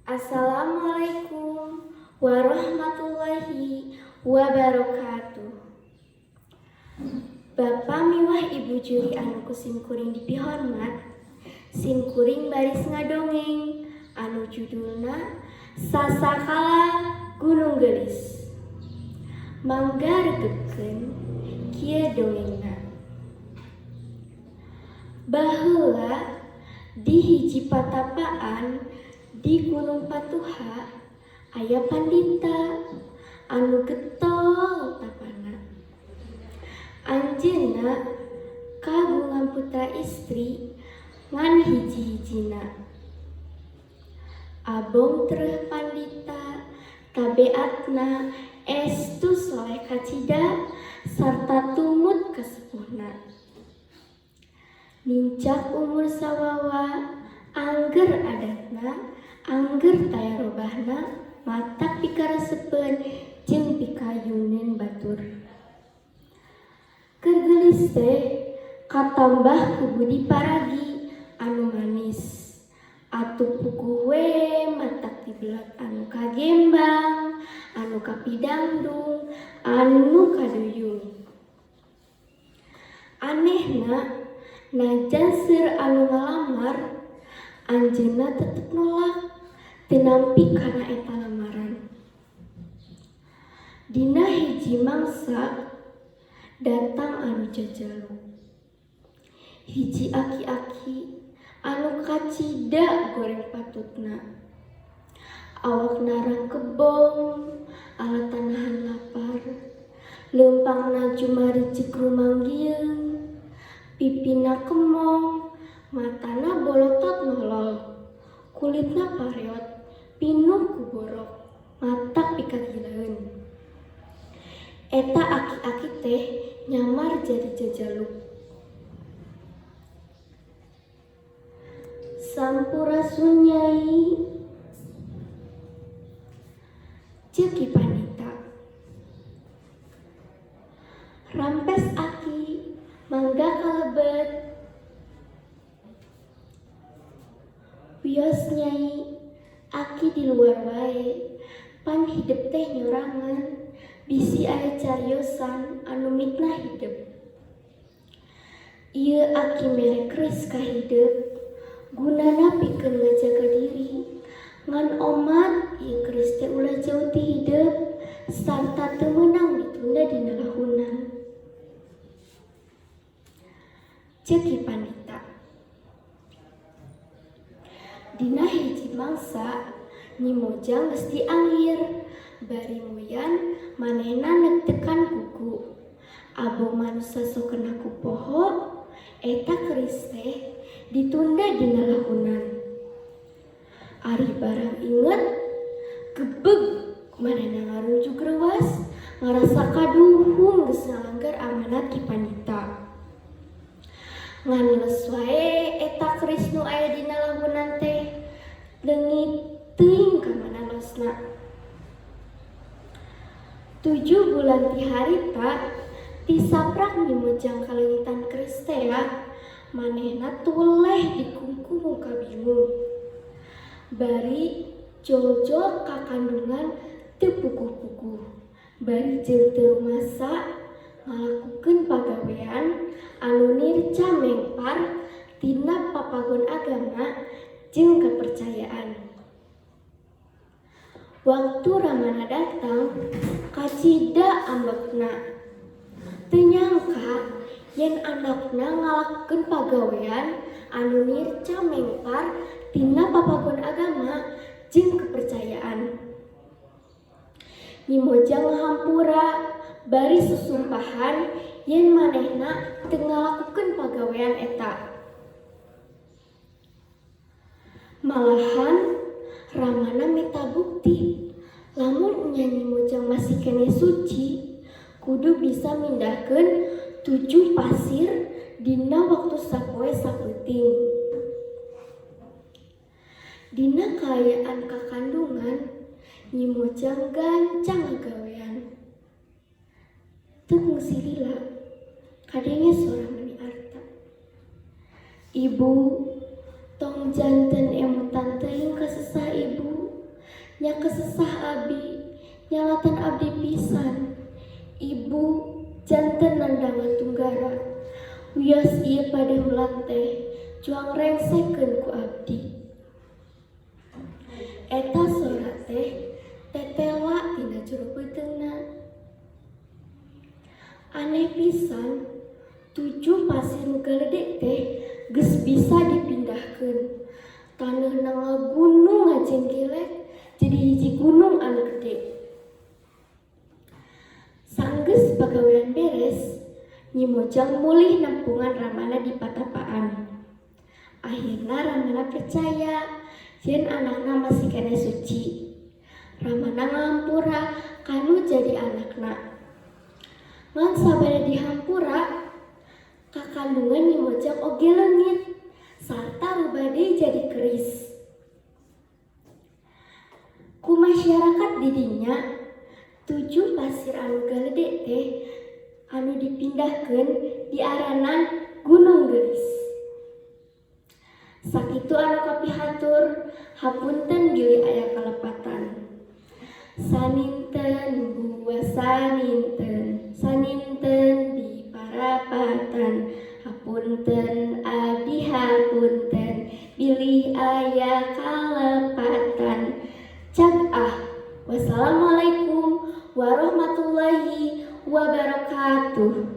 Assalamualaikum warahmatullahi wabarakatuh. Bapak miwah Ibu juri anu ku simkuring dipihormat, simkuring baris ngadongeng anu judulna Sasakala Gunung Geulis. Mangga regepkeun, kieu dongengna. Baheula di hiji patapaan di Gunung Patuha aya pandita anu getol tapana. Anjeunna kagungan putra istri ngan hiji-hijina. Abong tereh pandita, tabeatna estu soleh kacida sarta tumut ka sepuhna. Nincak umur sawawa angger adatna, angger taya robahna, matak pikaresepeun jeung pikayuneun batur. Keur geulis teh katambah ku budi paragi anu manis. Atuh puguh we matak dibelat anu kagembang, anu kapidangdung, anu kaduyung. Anehna, najan seueur anu ngalamar, anjeunna tetep nolak, teu nampi kana eta lamaran. Dina hiji mangsa datang anu jajaluk. Hiji aki-aki anu kacida goreng patutna. Awakna rangkebong alatan nahan lapar. Leumpangna jumarijek rumanggieung, pipina kemong, matana bolotot nolol, kulitna pareot pinuh ku borok, matak pikagilaeun. Eta aki-aki teh nyamar jadi jajaluk. "Sampurasun, Nyai," ceuk Ki Pandita. "Rampes, Aki, mangga kalebet." "Wios, Nyai, Aki di luar wae. Pan hidep teh nyorangan, bisi aya cariosan anu mitnah hidep. Ieu Aki mere keris ka hidep, gunana pikeun ngajaga diri. Ngan omat ieu keris teh ulah jauh ti hidep sarta teu meunang ditunda dina lahunan," ceuk Ki Pandita. Dina hiji mangsa Nyi Mojang geus dianggir, bari moyan manehna neuk-neukan kuku. Abong manusa sok kena ku poho, eta keris teh ditunda dina lahunan. Ari barang inget, gebeg manehna ngarunjuk reuwas, ngarasa kaduhung geus ngalanggar amanat Ki Pandita. Ngan leus wae eta keris nu aya dina lahunan teh, leungit teuing ka mana losna. 7 bulan ti harita, ti saprak Nyi Mojang kaleungitan keris tea, manehna tuleh dikungkum kabingung. Bari jol-jol kakandungan teu puguh-puguh, bari jeung teu rumasa ngalakukeun pagawean anu nirca mengpar tina papagon agama jeung kapercayaan. Waktu ramana datang, kacida ambekna. Teu nyangka yen anakna ngalakukeun pagawean anu nirca mengpar tina papagon agama jeung kepercayaan. Nyi Mojang ngahampura bari susumpahan yen manehna teu ngalakukeun pagawean eta. Malahan ramana menta bukti lamun nya Nyi Mojang masih keneh suci, kudu bisa mindahkeun tujuh pasir dina waktu sapoe sapeuting. Dina kaayaan kakandungan, Nyi Mojang gancang ngagawean. Teu kungsi lila, kadenge sora meni arta. "Ibu, tong janten emutan teuing ka sesah Ibu." Nya kesesah abi, nyalatan abdi pisan. Ibu janten nandangan tunggara. Wios ieu padamelan teh cuang rengsekeun ku abdi. Eta sora teh tetela tina jero beuteungna. Aneh pisan, tujuh pasir nu galedek teh geus bisa dipindahkeun. Taneuhna ngagunung ngajenggelek jadi hiji gunung anu gede. Sanggeus pagawean beres, Nyi Mojang mulih nempungan ramana di patapaan. Akhirna ramana percaya yen anakna masih keneh suci. Ramana ngahampura kanu jadi anakna. Ngan sabada dihampura, kakandungan Nyi Mojang oge leungit sarta rubah deui jadi keris. Ku masyarakat didinya, tujuh pasir anu galedek teh anu dipindahkeun diaranan Gunung Geulis. Sakitu anu kapihatur, hapunten bilih aya kalepatan. Saninten buah saninten, saninten di parapatan. Hapunten abdi hapunten, bilih aya kalepatan. Cag ah. Wassalamualaikum warahmatullahi wabarakatuh.